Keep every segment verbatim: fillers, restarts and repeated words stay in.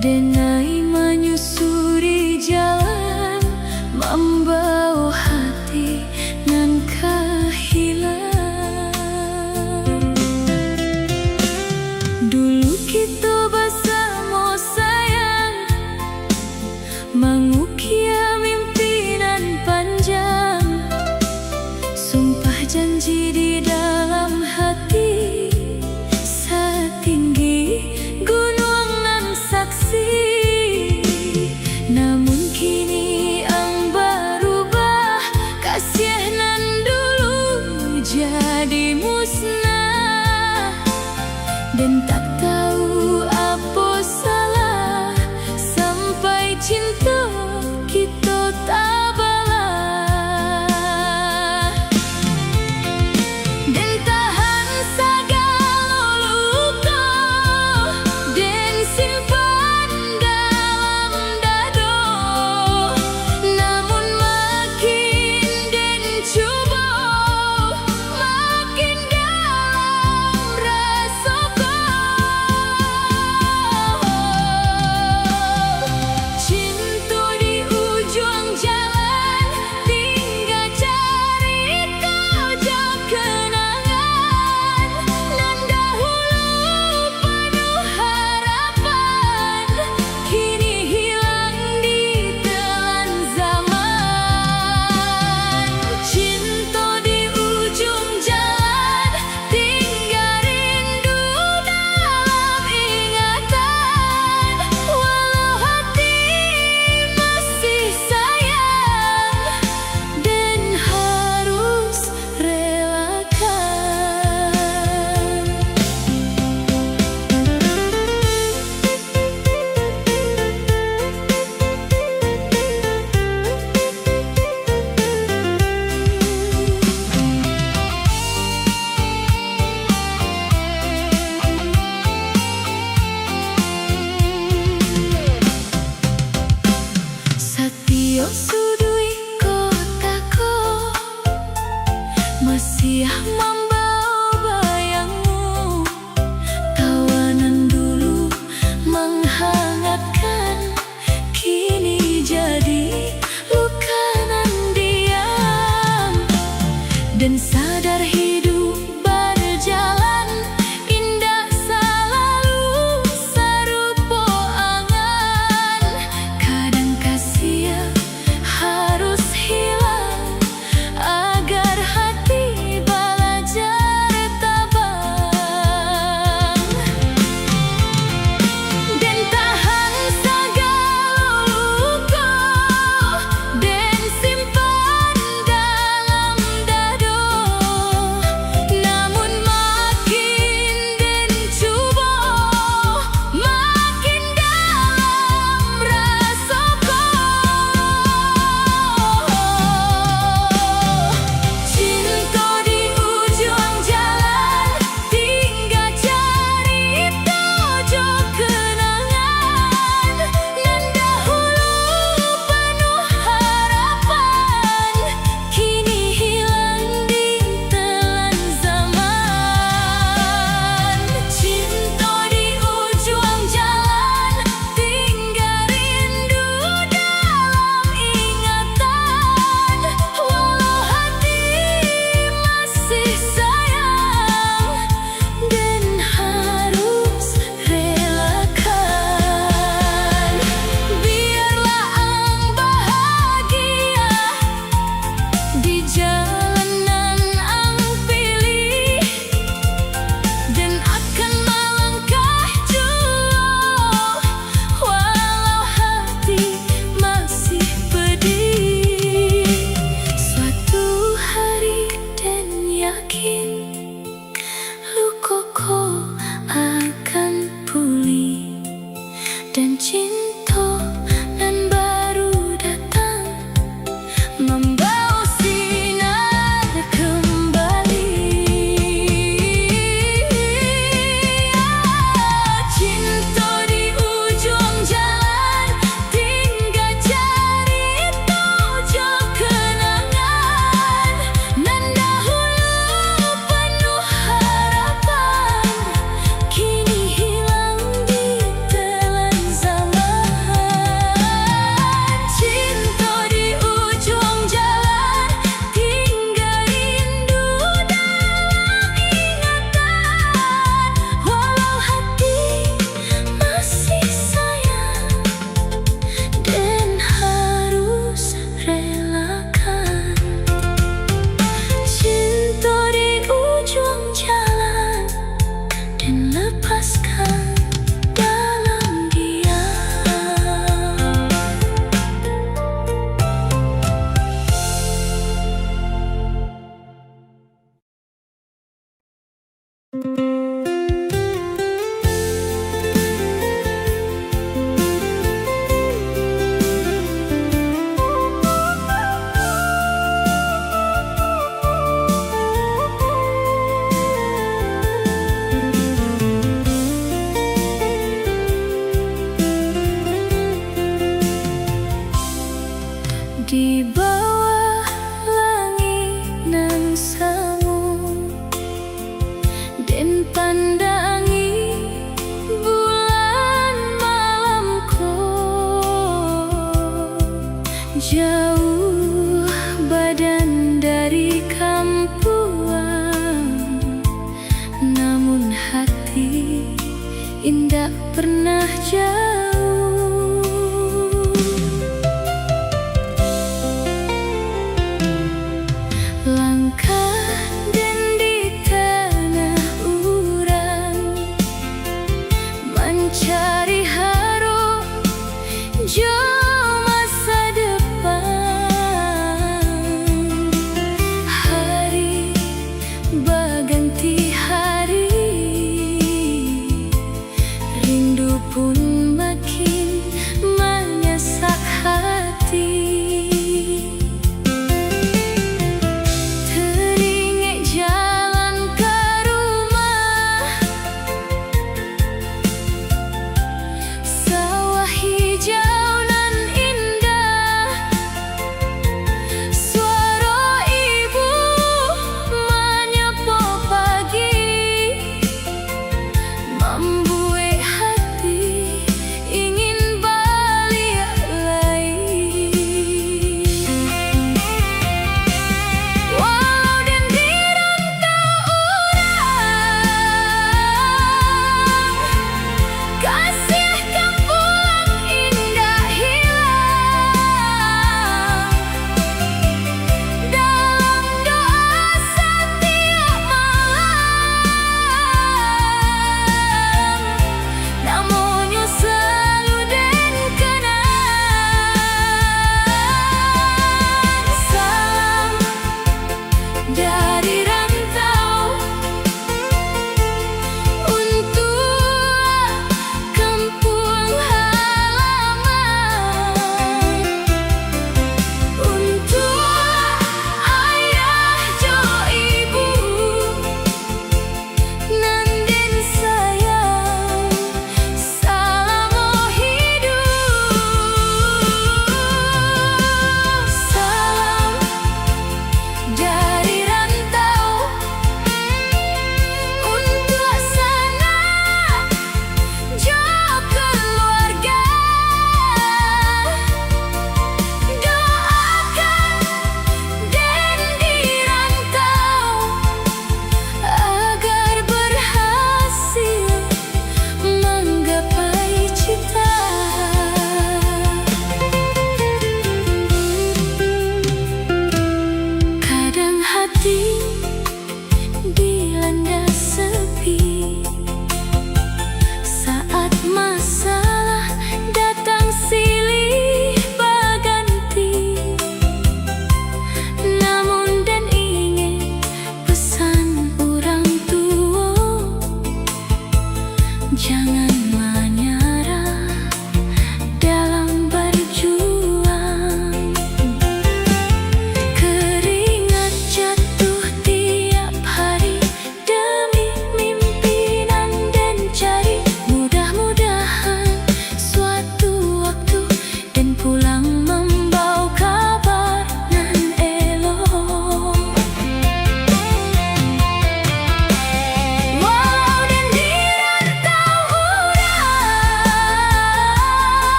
Denai manyusuri jalan, mambawa hati nan ka hilang. Dulu kito basamo sayang, mangukia mimpi nan panjang, sumpah janji di dalam hati, satinggi gunuang nan saksi. Namun kini ang barubah, kasih nan dulu jadi musnah. Den tak tahu apo salah, sampai cinto kito tabalah. Den tahan sagalo luko, den simpan dalam dado. Namun makin den cubo, makin dalam raso ko. Cinto di ujuang jalan, tingga carito jo kenangan. Nan dahulu panuah harapan, kini hilang ditelan zaman. Cinto di ujuang jalan, tingga rindu dalam ingatan. Walau hati masih sayang, den harus relakan. Satiok suduik kota ko, masiah mambawa bayangmu. Tawa nan dulu manghangatkan, kini jadi luka nan diam. Den sadar hidup bajalan indak salalu sarupo angan. Kadang kasiah harus hilang, agar hati balajar tabang. Den tahan sagalo luko, den simpan dalam dado. Di bawah langik nan sangu, den pandangi bulan malam ko. Jauh badan dari kampuang, namun hati indak pernah jauh. Langkah den di tangah urang, mancari harok jo masa depan. Hari baganti hari, rindu pun makin manyasak hati. Teringek jalan ka rumah, sawah hijau nan indah, suaro ibu manyapo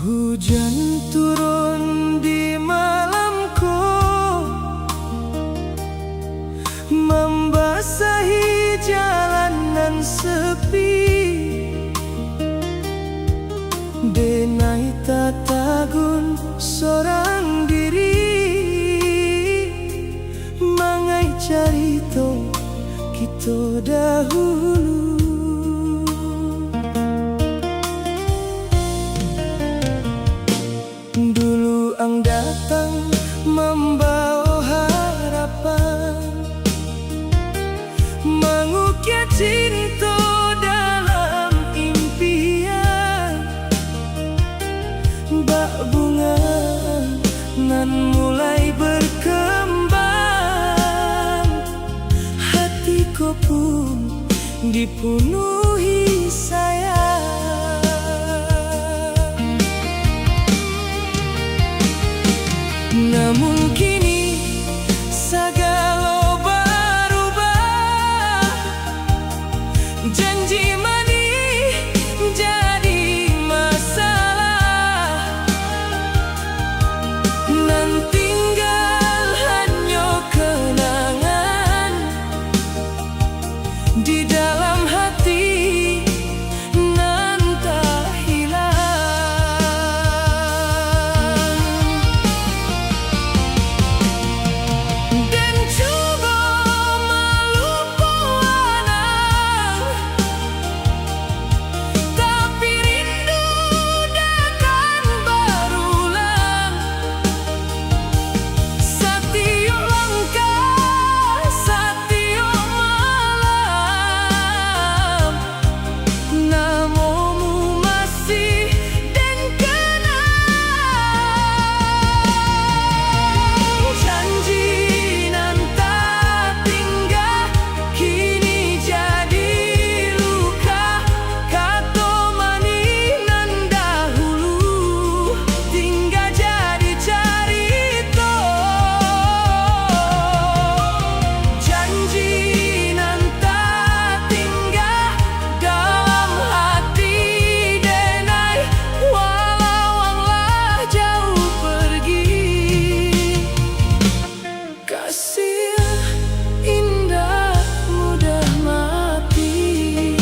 Hujan turun di malam ko, mambasahi jalan nan sepi. Denai tatagun sorang diri, mangai carito kito dahulu. Dulu ang datang mambawa harapan, mangukir cinto dalam impian. Bak bunga nan mulai berkembang, hati ko pun dipunuhi sayang. Namun kini sagalo barubah, janji manih jadi masalah. Nan tinggal hanyo kenangan di dalam hati nan tak hilang. Den cubo malupo anang, tapi rindu takkan barulang. Satiok langkah, satiok malam, namomu masih den kenang. Janji nan tatingga kini jadi luka, kato manih nan dahulu tingga jadi carito. Janji nan tatingga dalam hati denai, walau ang lah jauh pergi. Kasih indak mudah mati.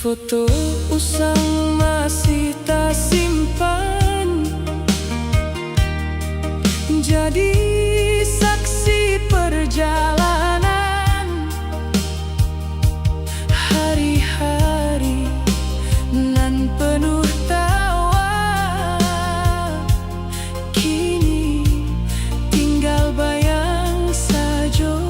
Foto usang masih tasimpan, jadi saksi perjalanan. Hari-hari nan penuh tawa, kini tinggal bayang sajo.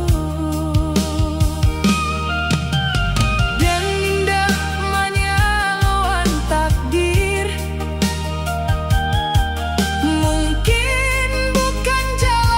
Den indak manyaloan takdir, mungkin bukan jalan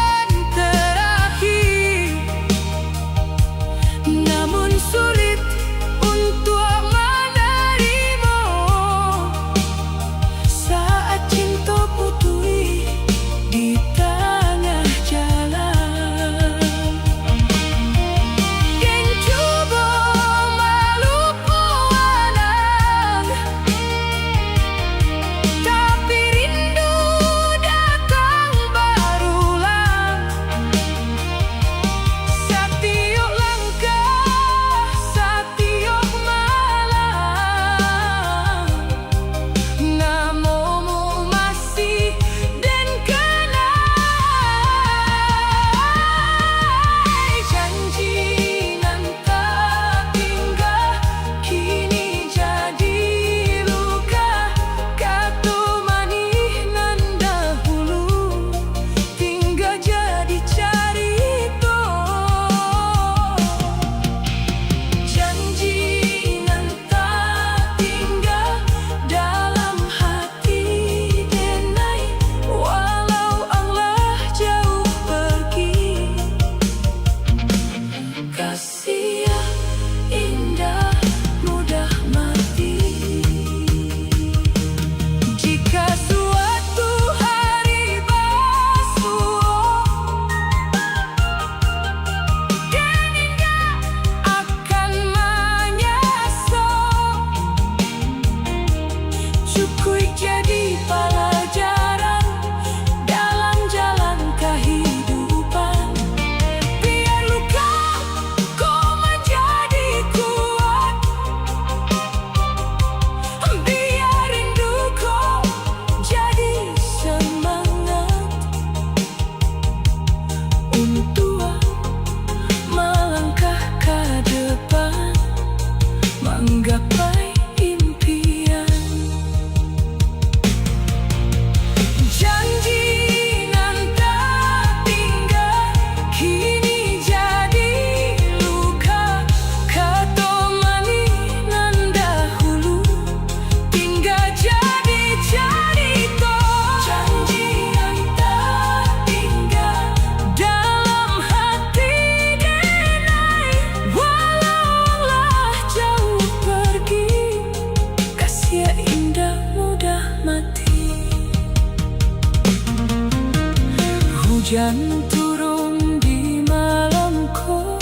Ujan turun di malam ko,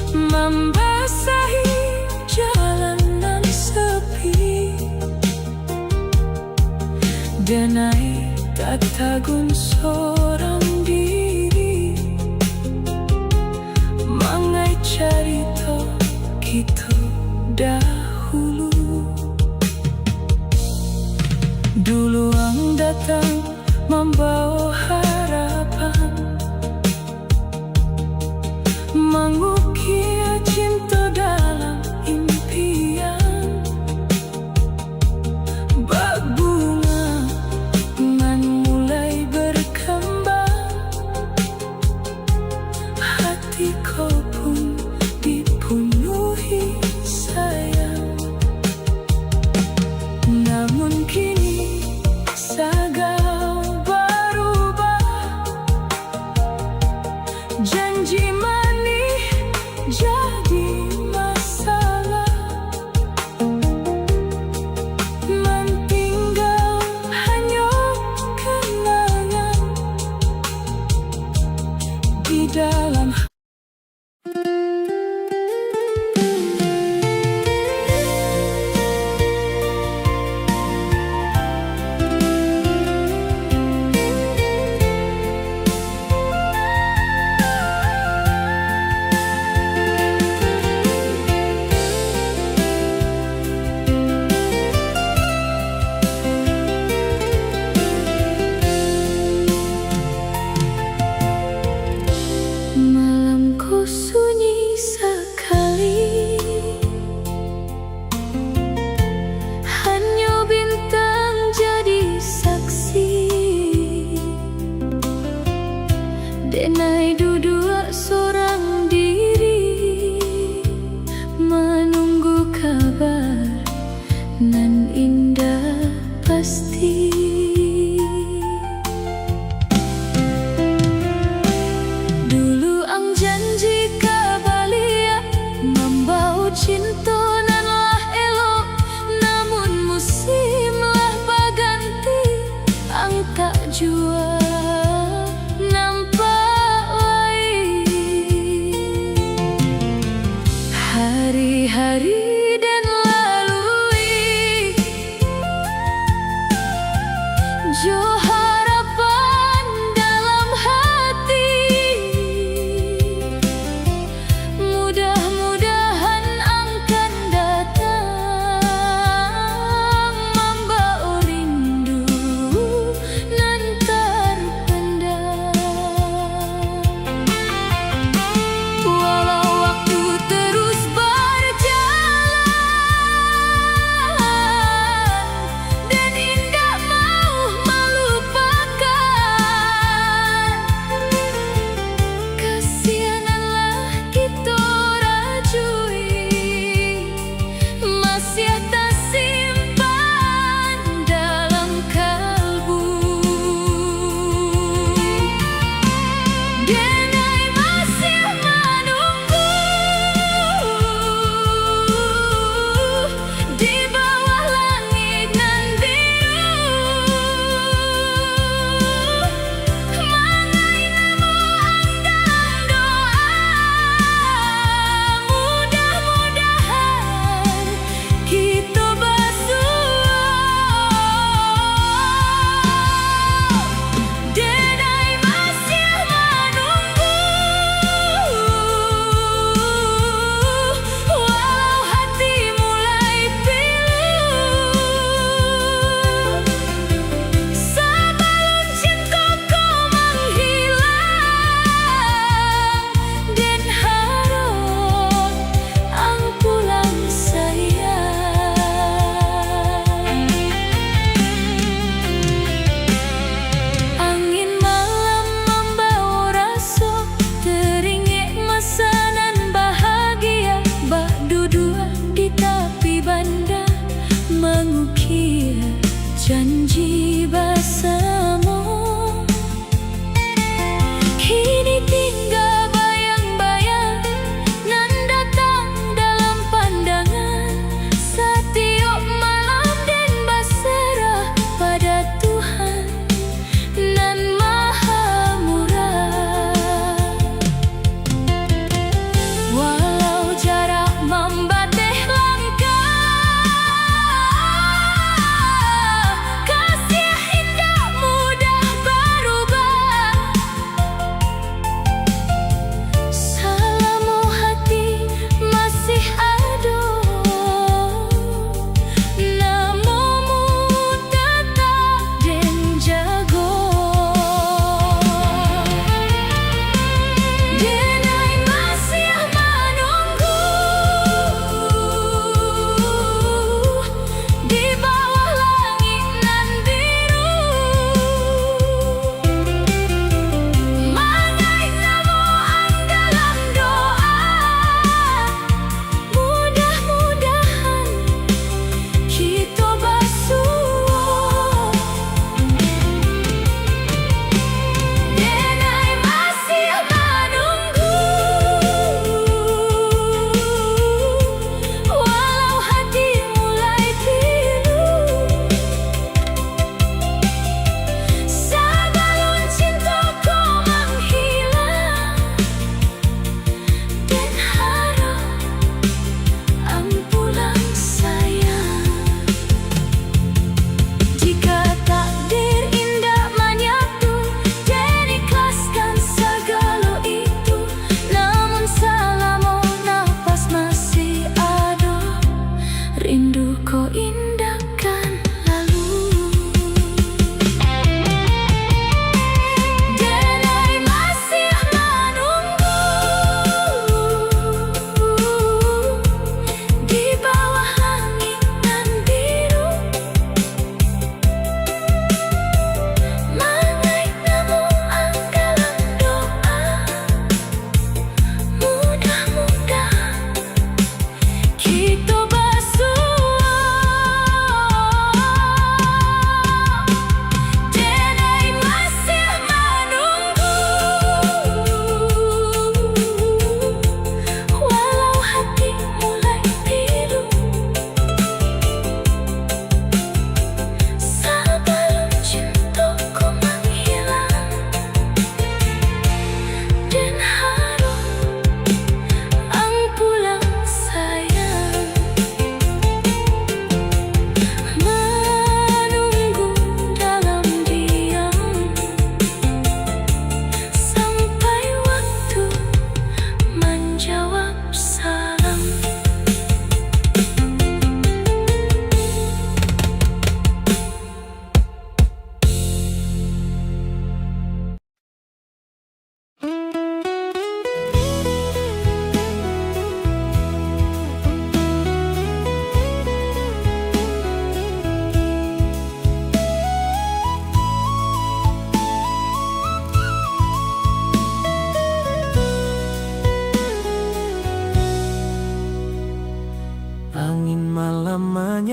mambasahi jalan nan sepi. Denai tatagun sorang diri, mangai carito kito dahulu. Duluang datang mambawa harapan, mangukir cinto dalam impian. Bak bunga nan mulai berkembang, hati ko pun dipunuhi sayang. Namun kini sagalo barubah, janji manih jadi masalah, maninggal hanyo kenangan di dalam Malam ko sunyi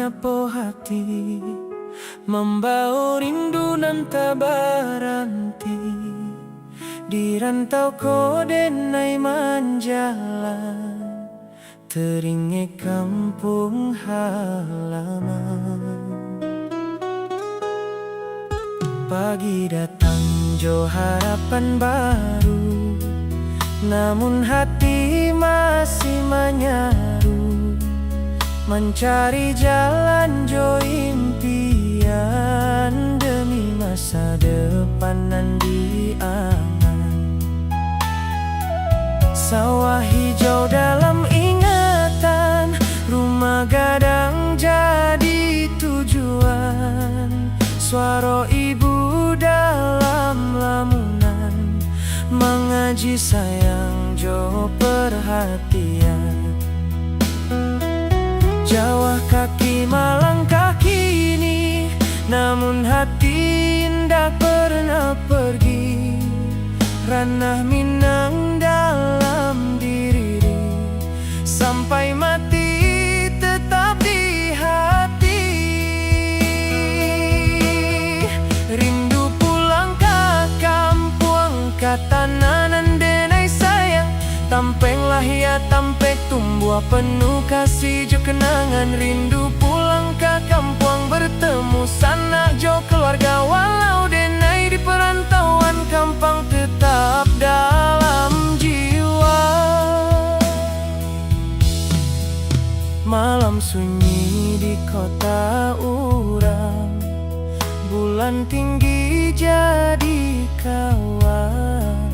Apo hati mambawo rindu nan tak baranti, di rantau ko denai manjalan, teringek kampuang halaman. Pagi datang jo harapan baru, namun hati masih manyaru, mancari jalan jo impian demi masa depan nan diangan. Sawah hijau dalam ingatan, rumah gadang jadi tujuan. Suaro ibu dalam lamunan, mangaji sayang jo perhatian. Jauah kaki malangkah kini, namun hati indak pernah pergi. Ranah Minang dalam diri, sampai mati tetap di hati. Rindu pulang ka kampuang, ka tanah nan denai sayang. Tampek lahia, tampek tumbuah, penuh kasih jo kenangan. Rindu pulang ka kampuang, bertemu sanak jo keluarga. Walau denai di perantauan, kampuang tetap dalam jiwa. Malam sunyi di kota urang, bulan tinggi jadi kawan.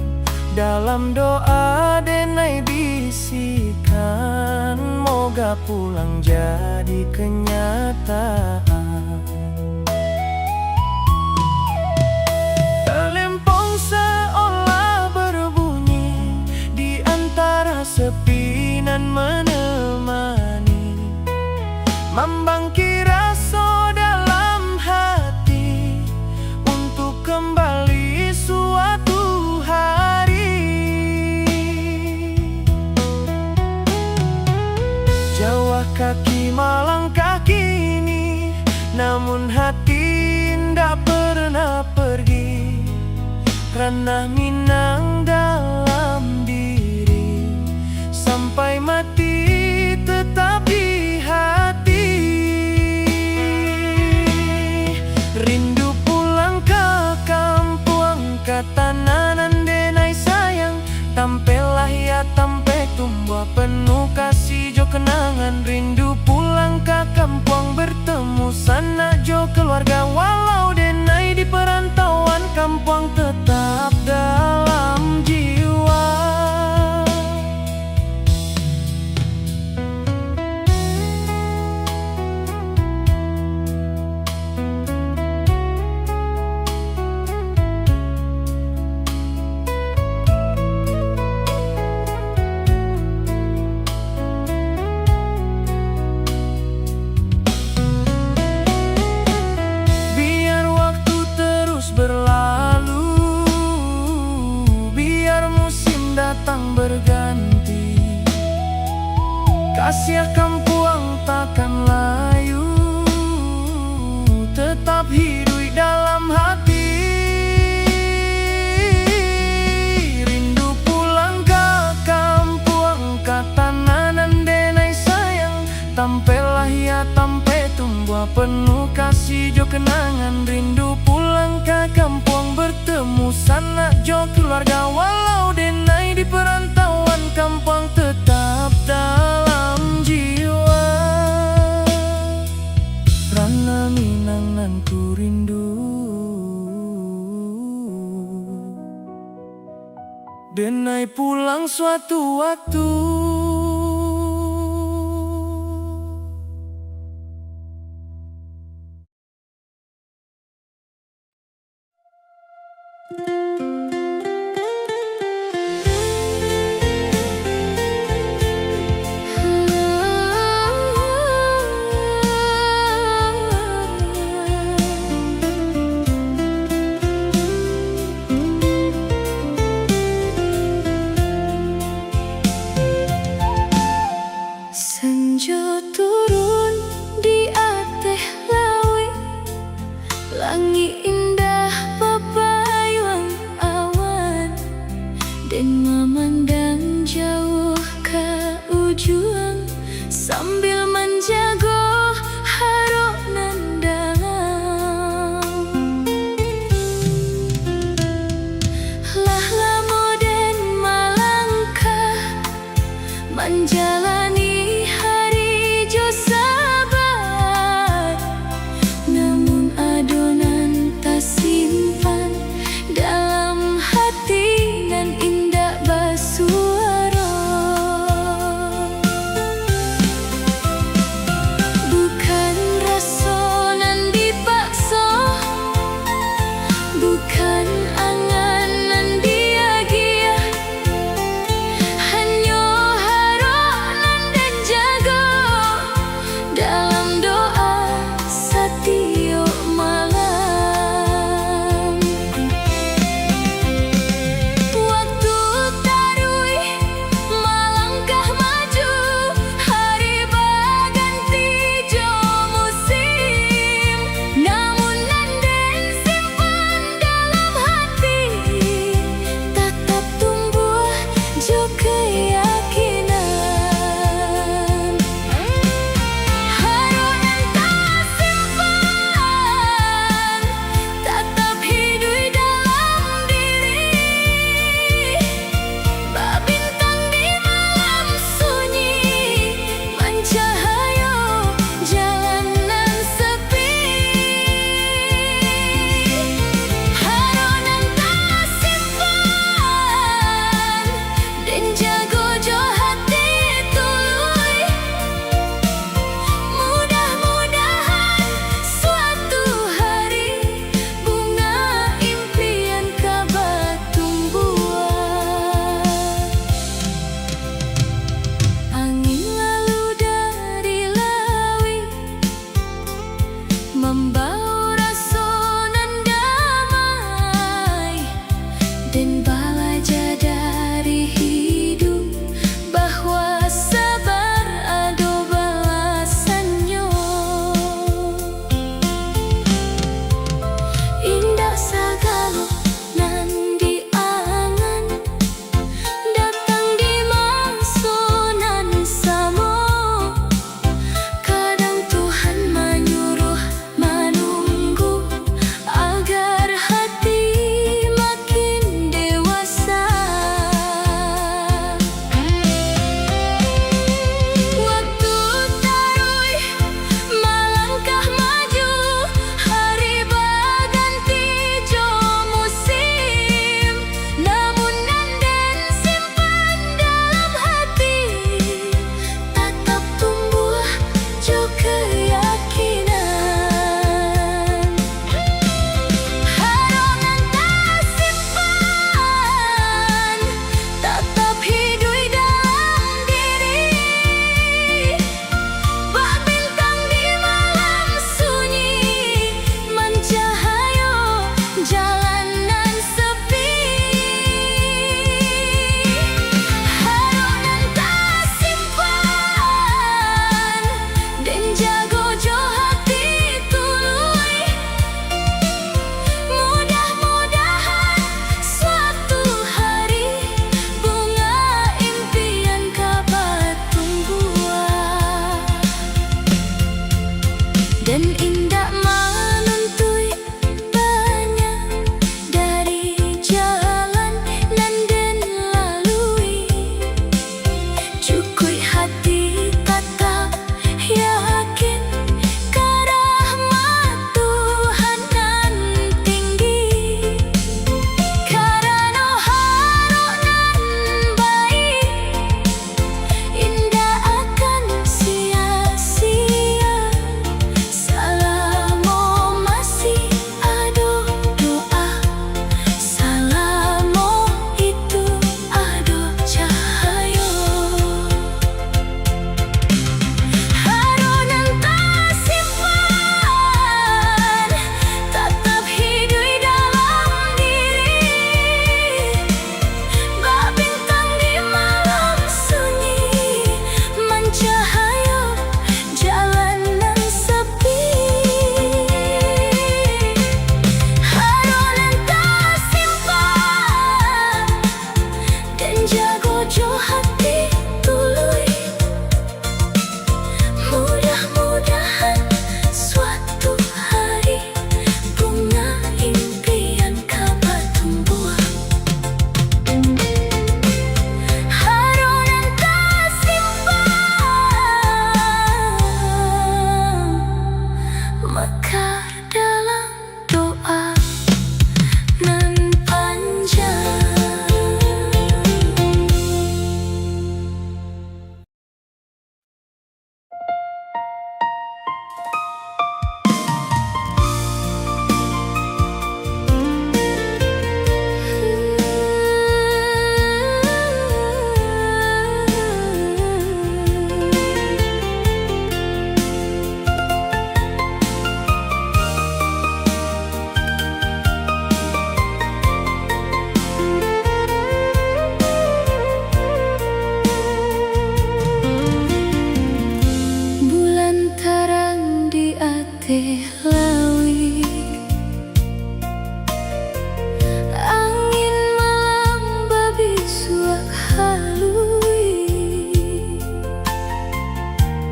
Dalam doa denai bisikan, moga pulang jadi kenyataan. Talempong seolah berbunyi di antara sepi nan menemani, mambangkit raso dalam hati untuk kembali suatu hari. Jauah kaki malangkah kini, namun hati indak pernah pergi. Ranah Minang dalam diri, sampai mati tetap di hati. Rindu pulang ka kampuang, ka tanah nan denai sayang. Tampek lahia, tampek tumbuah, penuh kasih jo kenangan. Rindu pulang ka kampuang, bertemu sanak jo keluarga. Walau denai di perantauan, kampuang tetap dalam jiwa. Biar waktu terus berlalu, biar musim datang berganti, kasih kampuang takkan layu, tetap hiduik dalam hati. Rindu pulang ka kampuang, ka tanah nan denai sayang. Tampek lahia, tampek tumbuah, penuh kasih jo kenangan. Rindu pulang ka kampuang, bertemu sanak jo keluarga. Walau denai di perantauan, kampuang tetap dalam jiwa. Ranah Minang nan ku rindu, denai pulang suatu waktu. Manjalani hari jo sabar, namun ado nan tasimpan dalam hati nan indak basuaro. Bukan raso nan dipakso, bukan angan nan diagiah, hanyo harok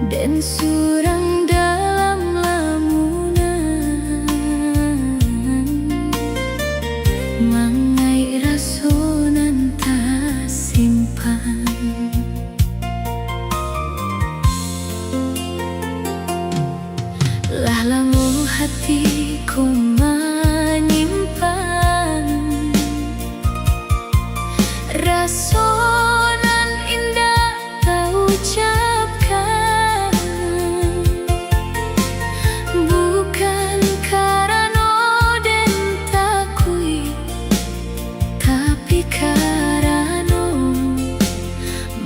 Den surang dalam lamunan, mangaik raso nan tasimpan. Lah lamo hati ko manyimpan raso nan indak taucapkan, bukan karano den takuik, tapi karano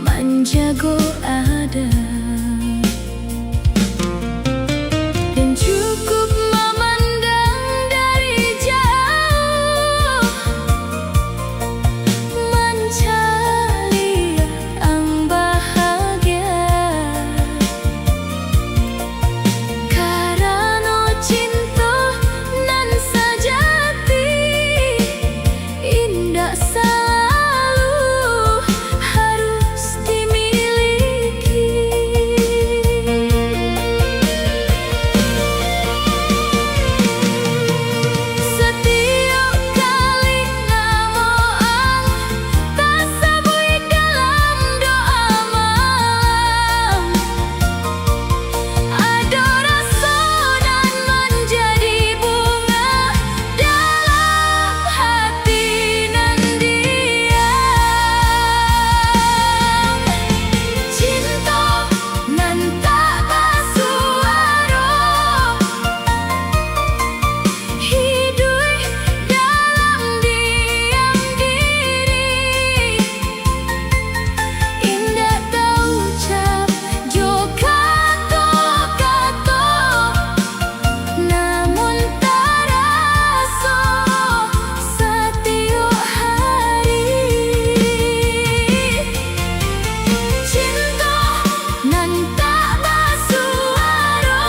manjago adat. Den cukup mamandang dari jauah, mancaliak ang bahagia. Karano cinto nan sajati indak salalu harus dimiliki. Satiok kali namo ang tasabuik dalam doa malam, ado raso nan manjadi bunga dalam hati nan diam. Cinto nan tak basuaro, hiduik dalam diam diri. Indak taucap jo kato-kato, namun taraso satiok hari. Cinto nan tak basuaro,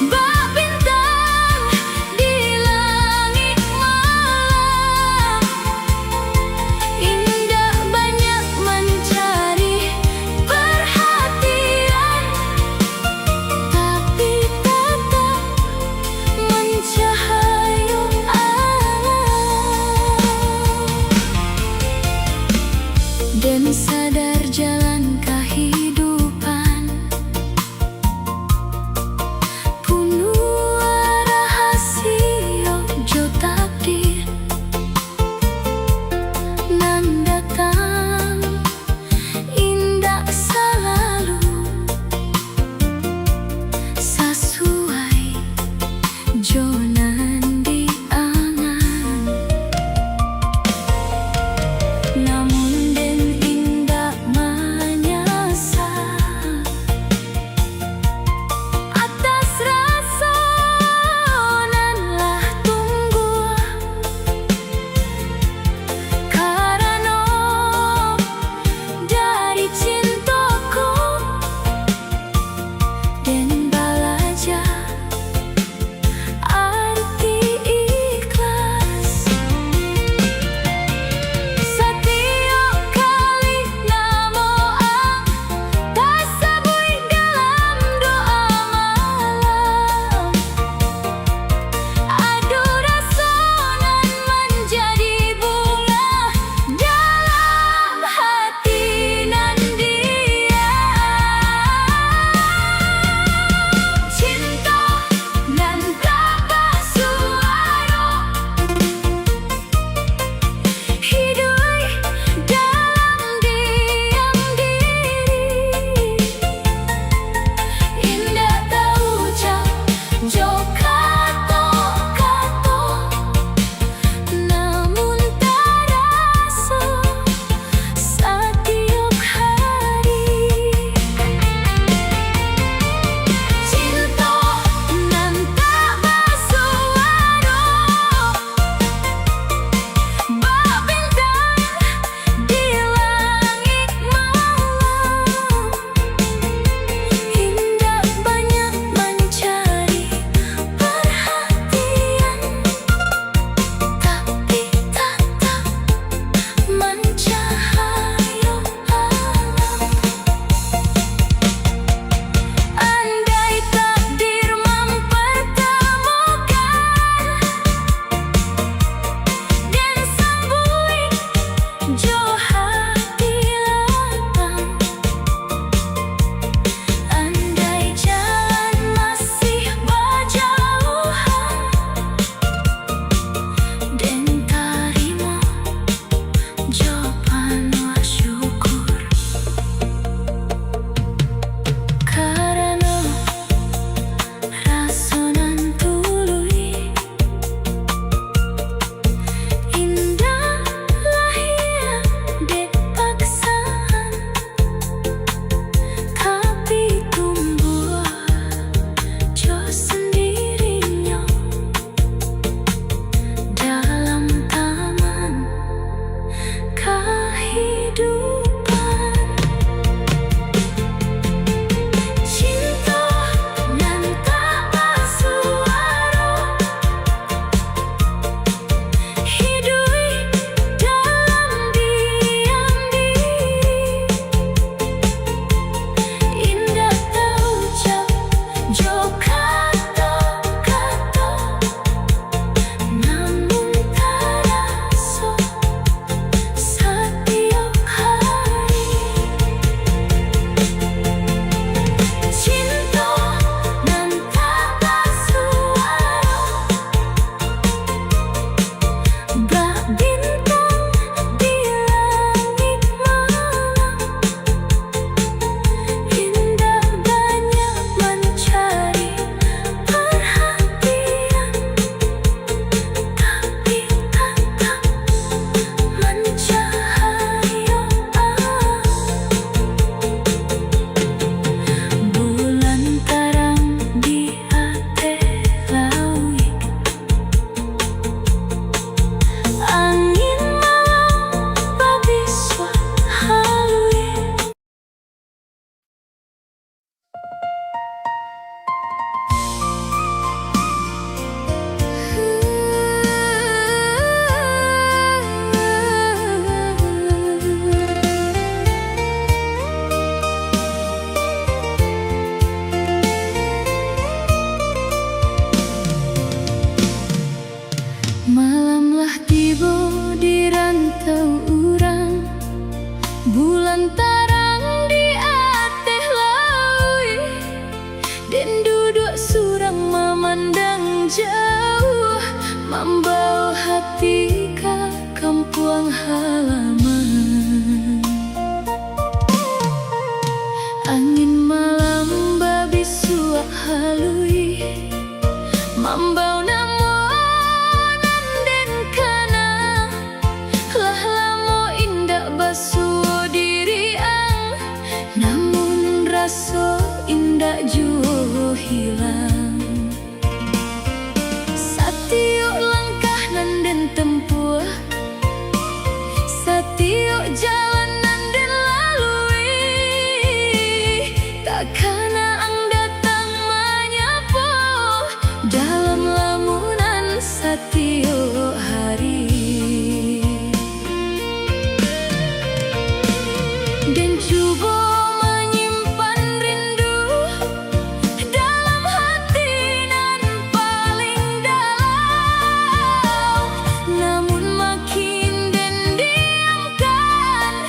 bak bintang di langik malam, indak banyak mancari parhatian, tapi tatap mancahayo alam. Den sadar jalan kahidupan punuah rahasio jo takdir nan datang indak salalu sasuai jo nan diangan. Namun den indak ma- Tarang di ateh lauik, den duduak surang mamandang jauah, mambawa hati ka kampuang halaman. Angin malam babisuak haluih, mambawa namo nan den kana. Lah lamo indak basuo diri ang, namun raso indak juo hilang. Satiok langkah nan den tempuah, satiok jalan nan den lalui, takana ang datang manyapo dalam lamunan satiok hari. Den cubo manyimpan rindu dalam hati nan paling dalam, namun makin den diamkan,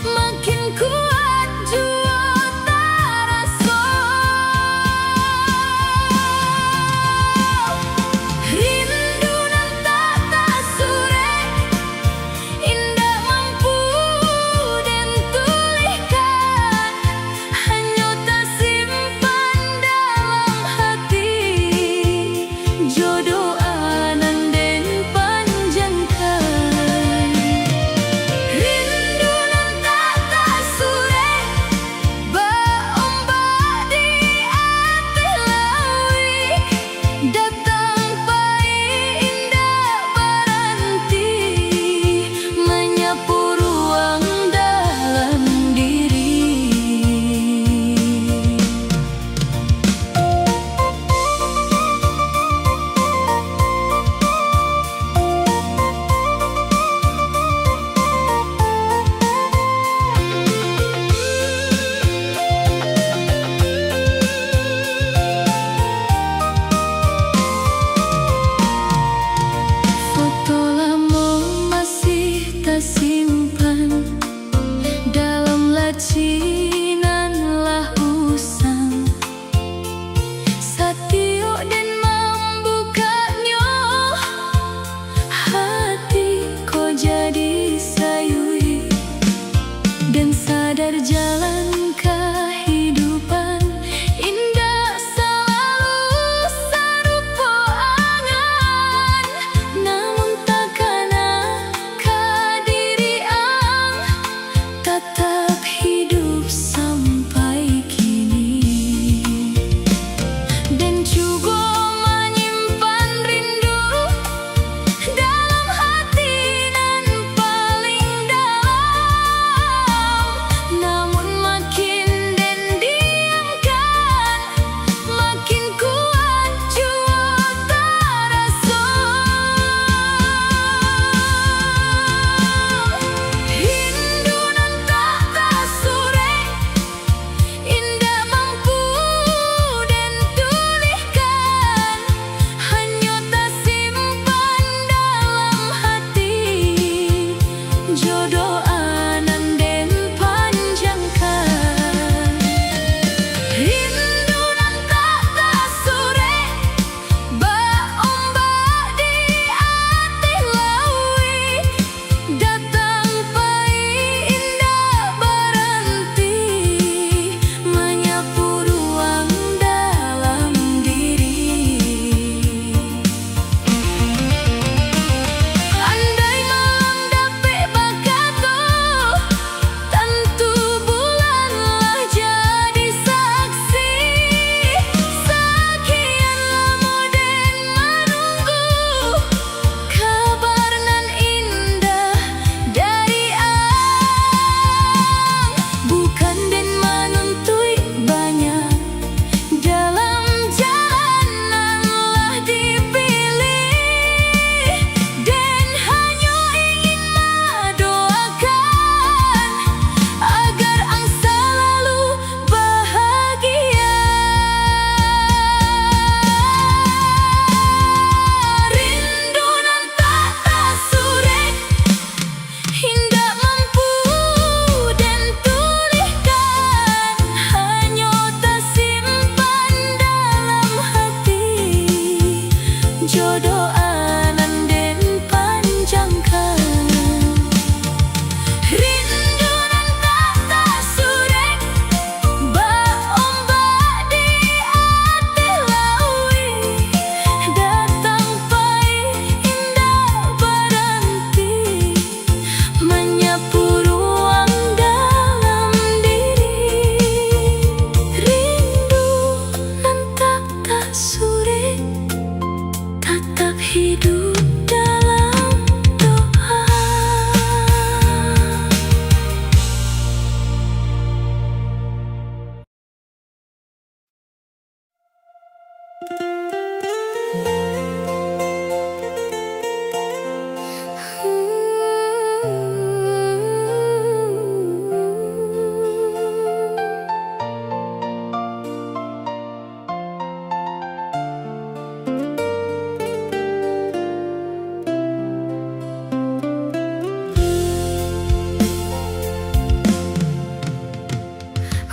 makin kuat juo taraso. Rindu nan tak tasurek, indak mampu den tulihkan, hanyo tasimpan dalam hati, jo doa nan den panjangkan. Rindu nan tak tasurek, baombak di ateh lauik, datang pai indak baranti, manyapu ruang dalam diri. Foto lamo masih tasimpan dalam laci nan lah usang. Satiok den mambukaknyo, hati ko jadi sayuik. Den sadar jalan kahidupan indak salalu sarupo angan, namun takana ka diri ang, tatap hidup sampai kini. Den cubo manyimpan rindu dalam hati nan paling dalam, namun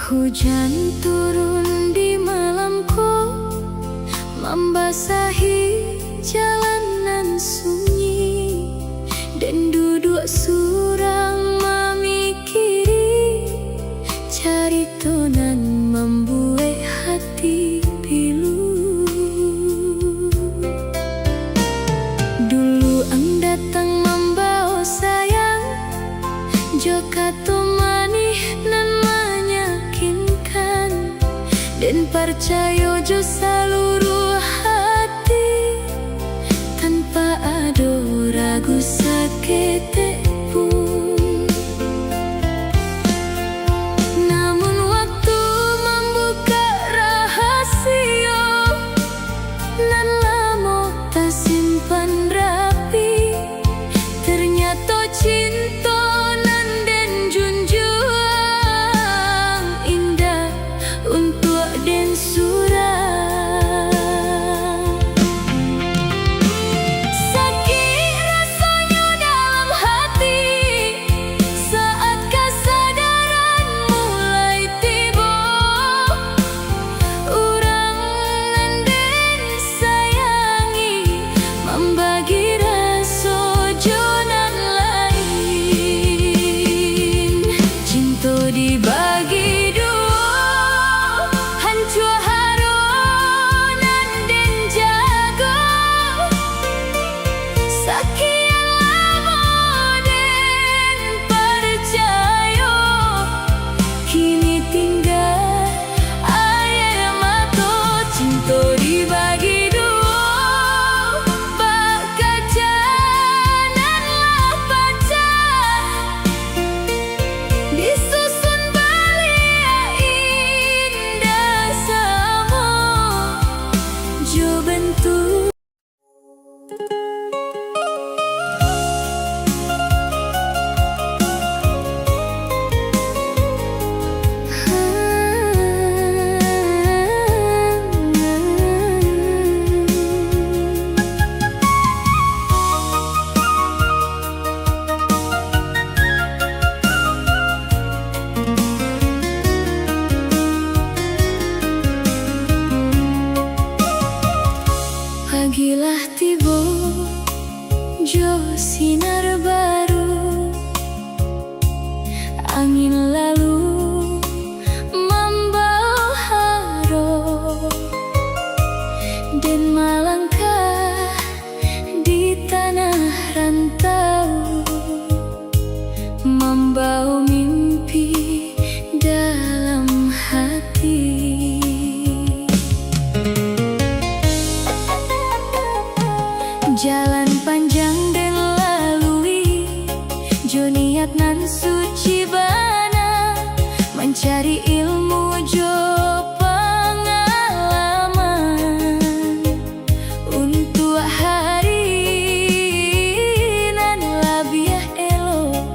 Hujan turun di malam ko, mambasahi jalan nan sunyi, den duduak surang mamikiri carito nan mambuek hati pilu. Dulu ang datang mambawa sayang, jo kato manih nan manyakinkan, den parcayo jo saluruah hati, tanpa ado ragu saketek pun. Namun waktu mambukak rahasio nan lamo tasimpan rapi, ternyato cinto nan den junjuang indak untuak den surang. Sakik rasonyo dalam hati, saat kasadaran mulai tibo, urang nan den sayangi mambagi raso jo nan lain. Cinto dibagi duo, hancua haro nan den jago. Sakian lamo den parcayo, kini tingga aia mato. Cinto dibagi duo, bak kaca nan lah pacah, disusun baliak indak samo jo bentuk. Pagi lah tibo jo sinar baru, angin lalu mambawa haro, den malangkah di tanah rantau, mambawa mimpi dalam hati. Jalan panjang den lalui, jo niat nan suci bana, mancari ilmu jo pangalaman untuak hari nan labiah elok.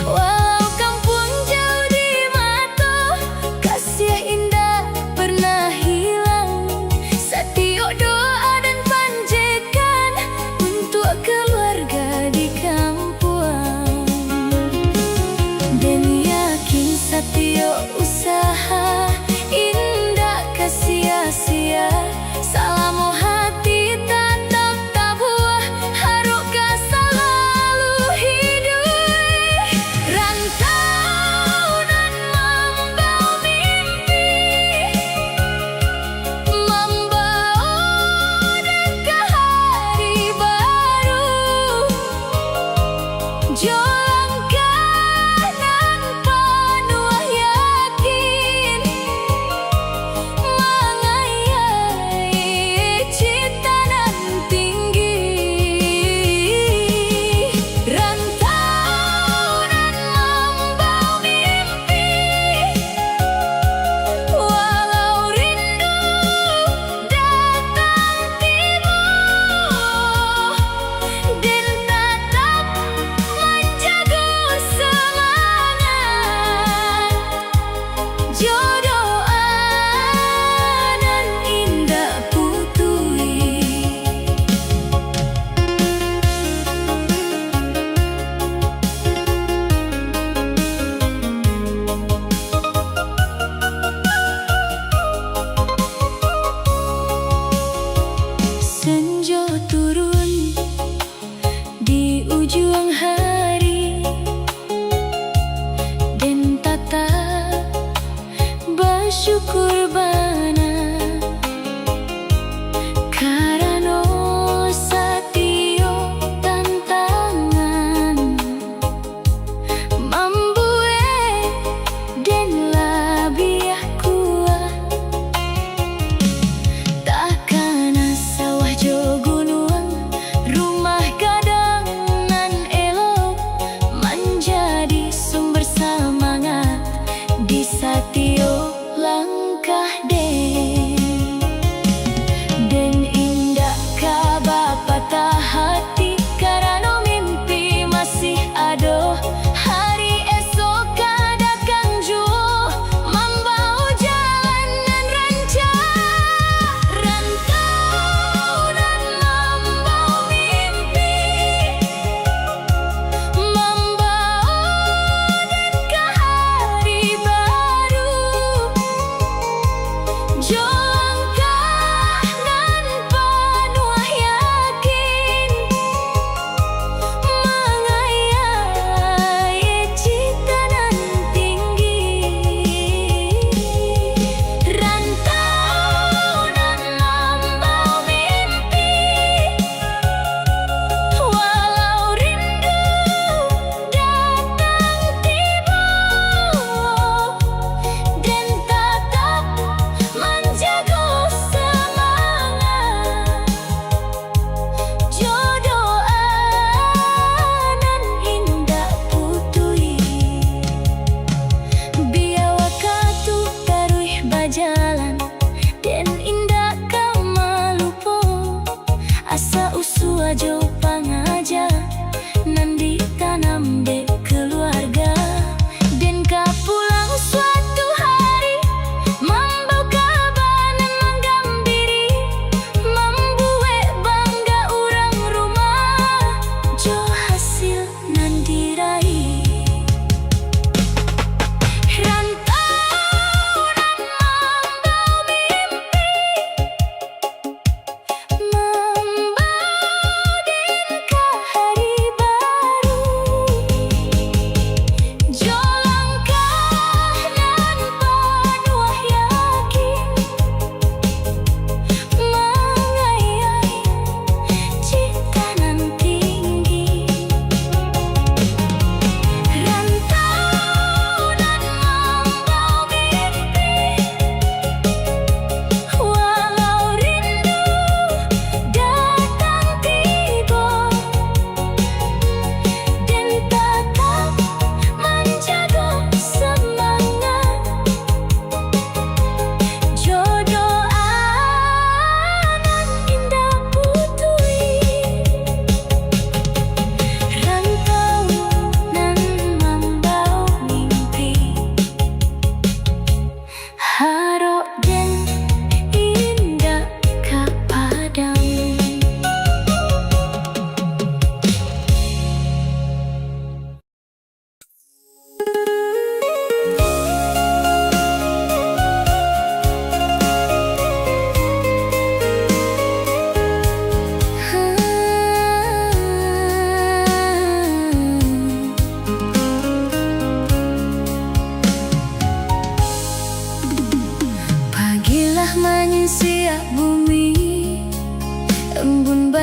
Walau kampuang jauah di mato, kasiah indak pernah hilang. Satiok doa dan panjekan untuak kaluarga di kampuang. Den yakin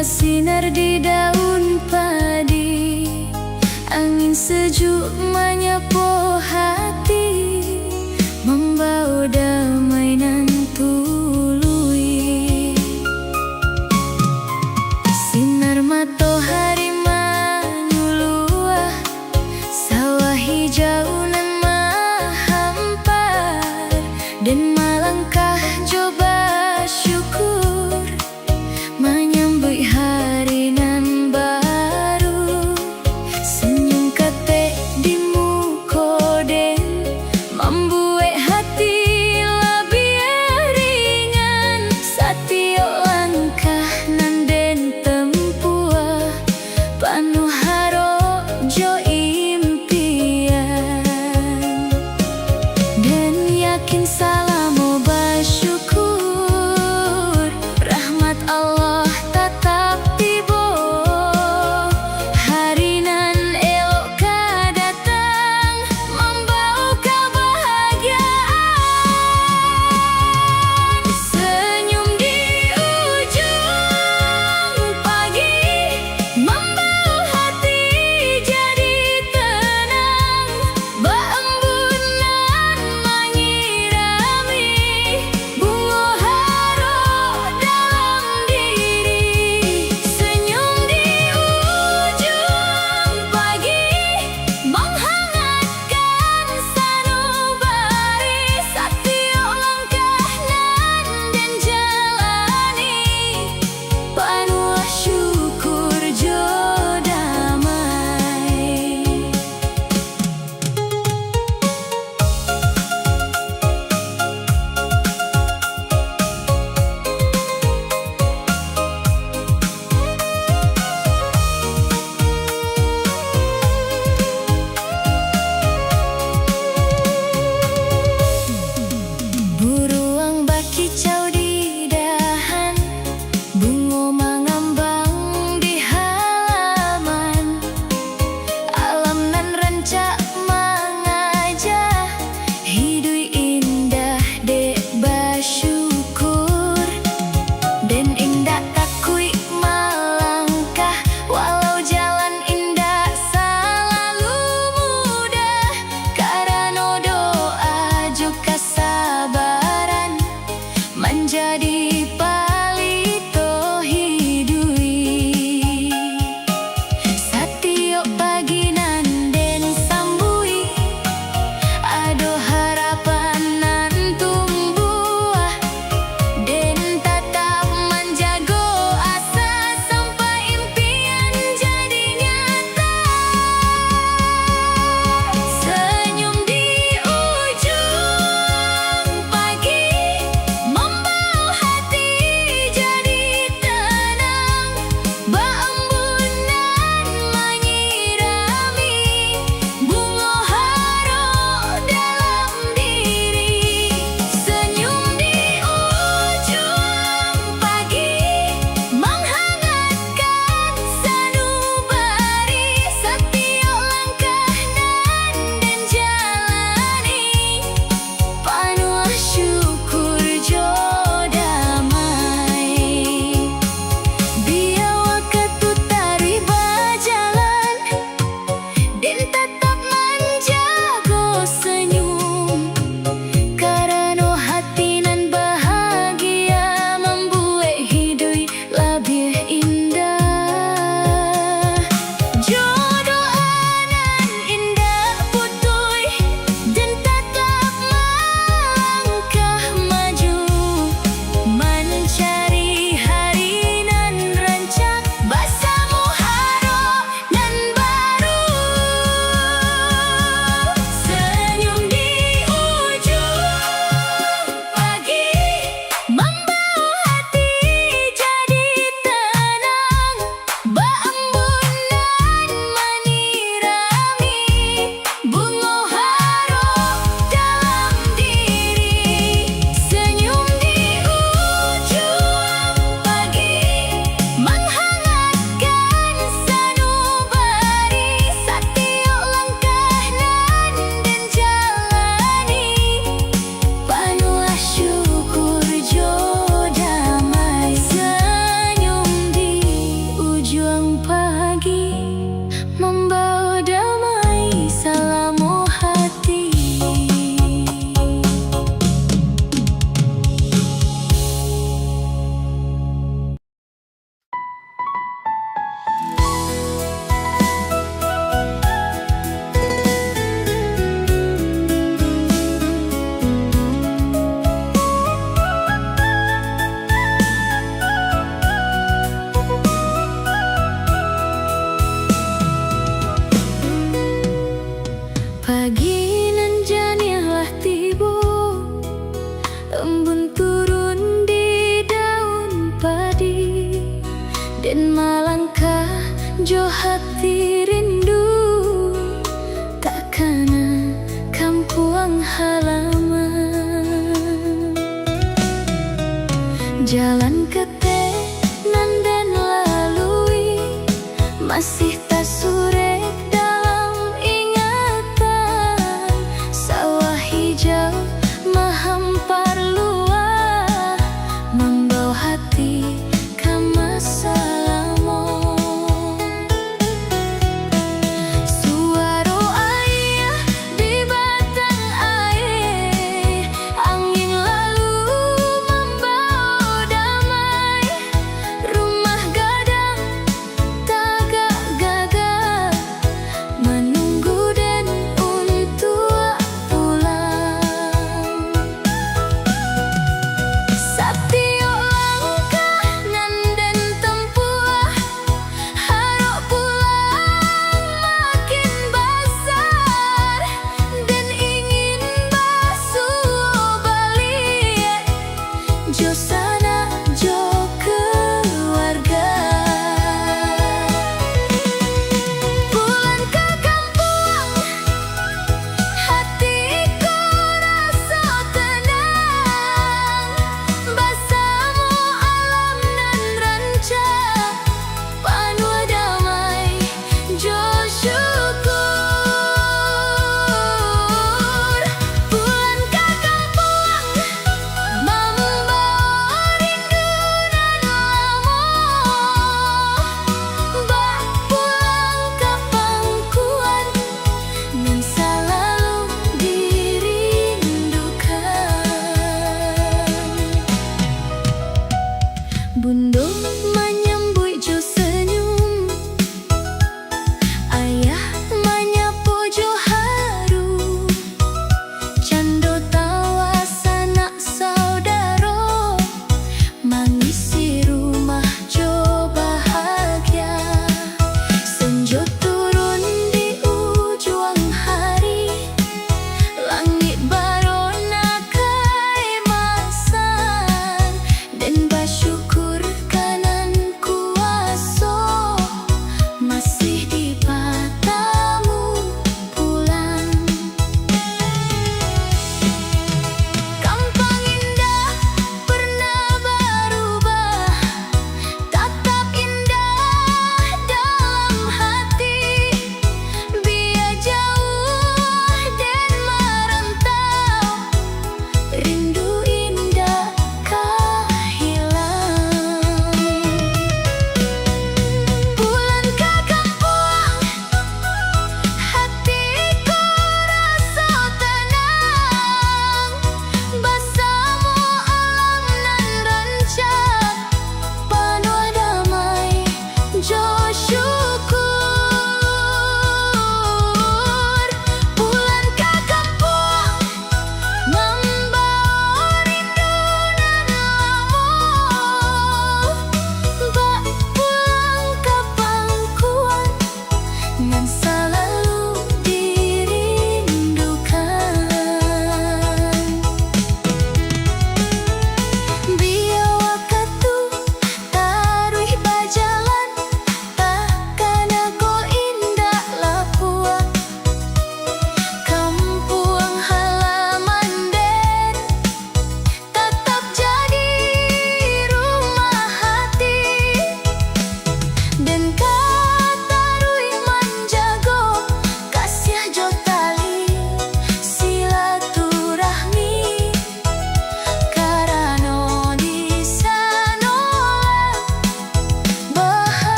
Sinar di daun padi, angin sejuk manyapo hati, mambawa damai nan tuluih. Sinar matohari manyuluah, sawah hijau nan mahampar, den malangkah jo basyukur, manyambuik hari nan baru. Senyum katek di muko den, mambuek hati labiah ringan. Satiok langkah nan den tempuah, panuah harok jo impian.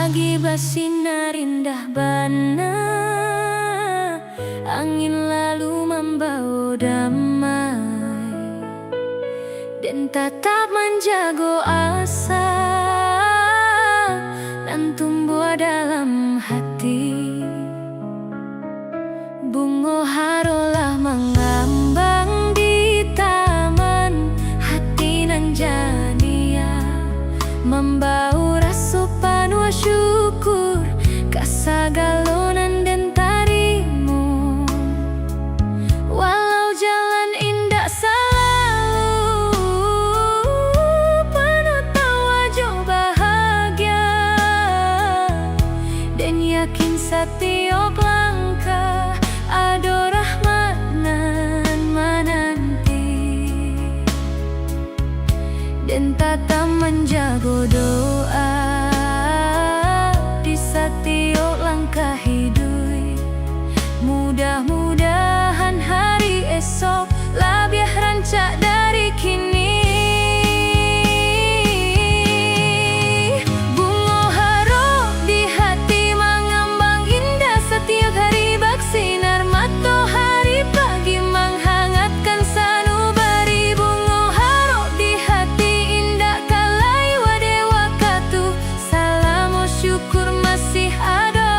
Pagi basinar indah bana, angin lalu mambawo damai, den tatap manjago asa nan tumbuah dalam hati. Bungo haro lah mangambang di taman, hati nan janiah mambawo raso panuah syukur ka sagalo nan den tarimo. Walau jalan indak salalu panuah tawa jo bahagia, den yakin satiok langkah ado rahmat nan mananti. Den tatap manjago doa di satiok langkah iduik. Mudah-mudahan hari esok labiah rancak dari kini. Bungo harok di hati mangambang indah, satiok hari baksinar matohari pagi manghangatkan sanubari. Bungo harok di hati indak ka lai wadeh wakatu, salamo syukur masih ado.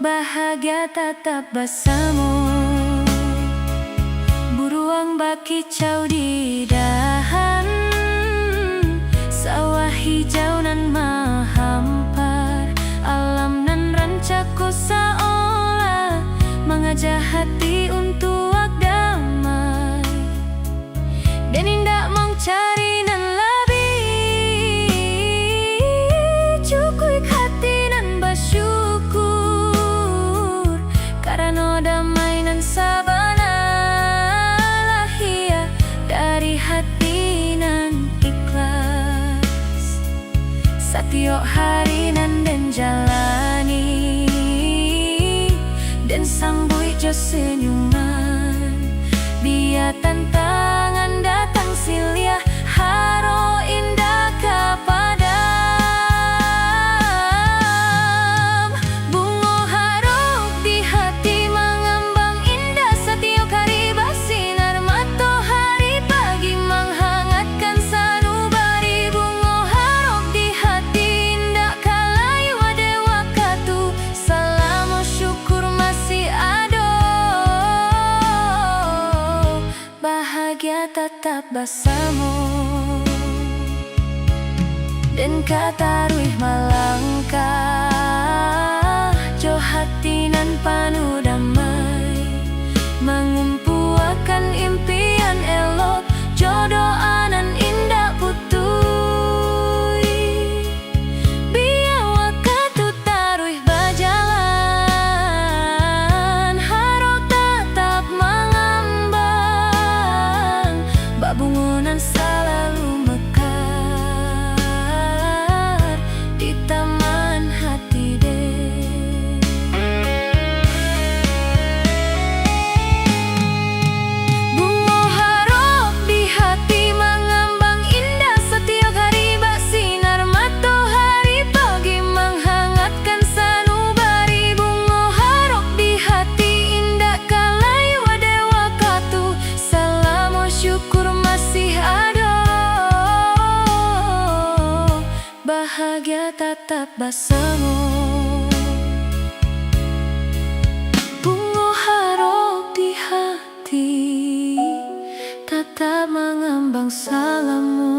Bahagia tatap basamo. Buruang bakicau di dahan, sawah hijau nan mahampar, alam nan rancak ko saolah mangaja hati untuak damai. Den indak mancari nan labiah, cukuik hati nan basyukur, karano damai nan sabana lahia dari hati nan ikhlas. Satiok hari nan den jalani, den sambuik jo senyuman. Bia tantangan datang siliah, harok indak ka padam. Bungo harok di hati mangambang indah, satiok hari basinar matohari pagi manghangatkan sanubari. Bungo harok di hati indak ka lai wadeh wakatu, salamo syukur masih ado. Bahagia tatap basamo. Den ka taruih malangkah jo hati nan panuah damai, mangumpuakan impian elok jo doa nan indak putuih. Bia wakatu taruih bajalan, harok tatap mangambang, bak bungo nan salalu mekar di taman hati den. Bungo harok di hati mangambang indah, satiok hari basinar matohari pagi manghangatkan sanubari. Bungo harok di hati indak ka lai wadeh wakatu, salamo syukur masih ado. Bahagia tatap basamo. Bungo harok di hati tatap mangambang salamo.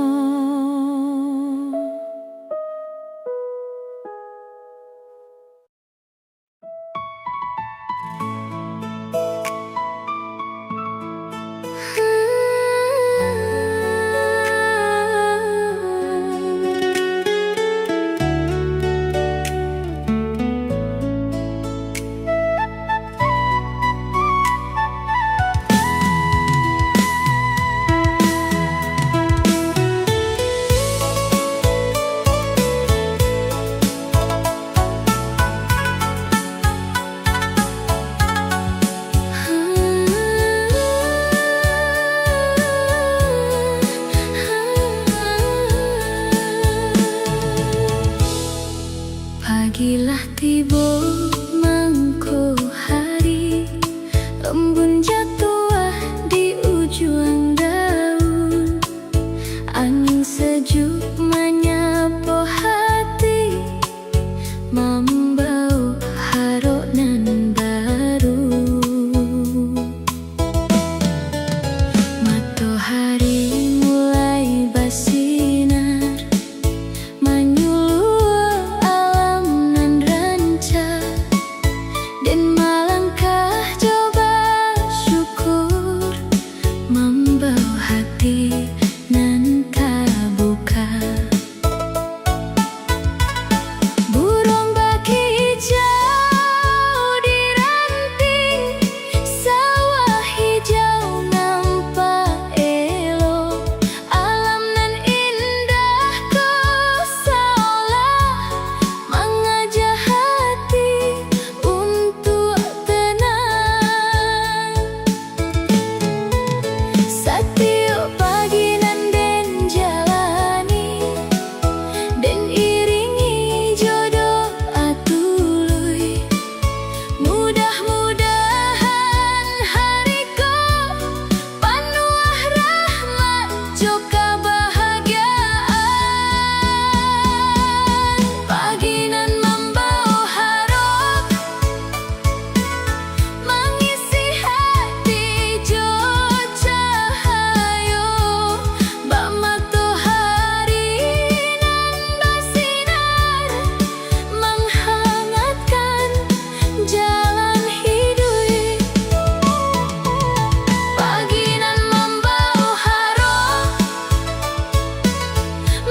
Tibo mangko hari, embun jatuah di ujuang daun, angin sejuk manyapo hati, mambawo harok nan baru. Matohari mulai basinar, manyuluah alam nan rancak, den malangkah jo basyukur, mambawo hati nan tabuka. Buruang bakicau di ranting, sawah hijau nampak elok. Alam nan indah ko saolah mangaja hati untuak tenang. Satiok pagi nan den jalani, den iringi jo doa tuluih. Mudah-mudahan hari ko panuah rahmat jo kabahagiaan. Pagi nan mambawo harok, mangisi hati jo cahayo, bak matohari nan basinar, manghangatkan jalan hiduik. Pagi nan mambawo harok,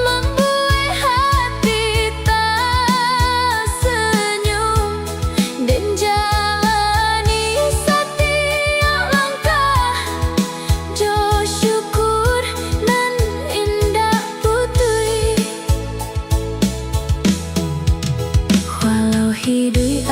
mambuek hati tasenyum, den jalani satiok langkah jo syukur nan indak putuih. Walau hiduik